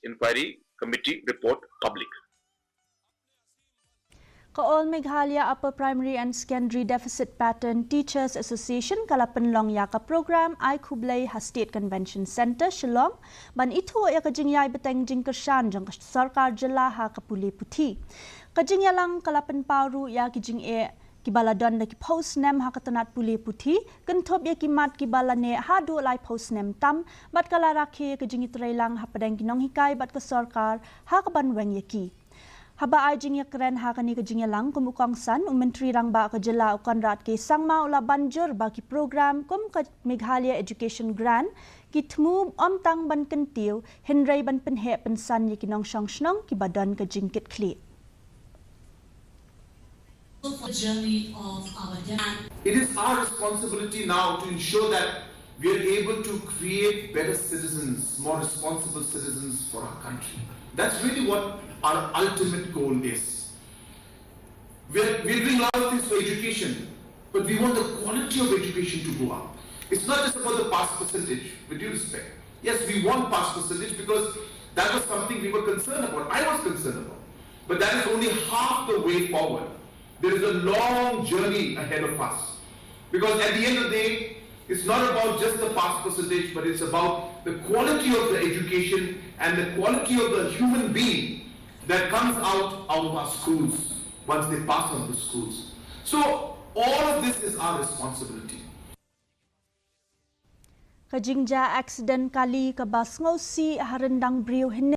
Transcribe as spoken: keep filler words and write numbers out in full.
Inquiry Committee report public. Ka All Meghalaya Upper Primary and Secondary Deficit Pattern Teachers Association ka la pynlong ïa ka program Ai Khublei ha State Convention Centre, Shillong, ban ithuh ïa ka jingïai bteng jingkyrshan jong ka sorkar jylla ha ka pule puthi. Ka jingïalang ka la pynpaw ruh ïa ki jingeh kiba la don da ki phew snem ha ka tnat pule puthi, kynthup ïa ki mat kiba la neh haduh laiphew snem tam, bad ka la rakhe ïa ka jingïatreilang hapdeng ki nonghikai bad ka sorkar ha kaban weng ïa ki. Haba ai jingïakren ha kane ka jingïalang kum u kongsan, u Myntri Rangbah ka jylla u Conrad K Sangma u la ban jur ba ki program kum ka Meghalaya Education Grant ki thmu ym tang ban kyntiew, hynrei ban pynheh pynsan ïa ki nongshong shnong kiba don ka jingkitkhlieh. It is our responsibility now to ensure that we are able to create better citizens, more responsible citizens for our country. That's really what our ultimate goal is. We're, we're doing a lot of things for education, but we want the quality of education to go up. It's not just about the pass percentage, with due respect. Yes, we want pass percentage because that was something we were concerned about. I was concerned about. But that is only half the way forward. There is a long journey ahead of us. Because at the end of the day, it's not about just the pass percentage, but it's about the quality of the education and the quality of the human being that comes out, out of our schools once they pass on to schools. So all of this is our responsibility. Ka jingjia accident kali kaba sngewsih ha ryndang briew hynne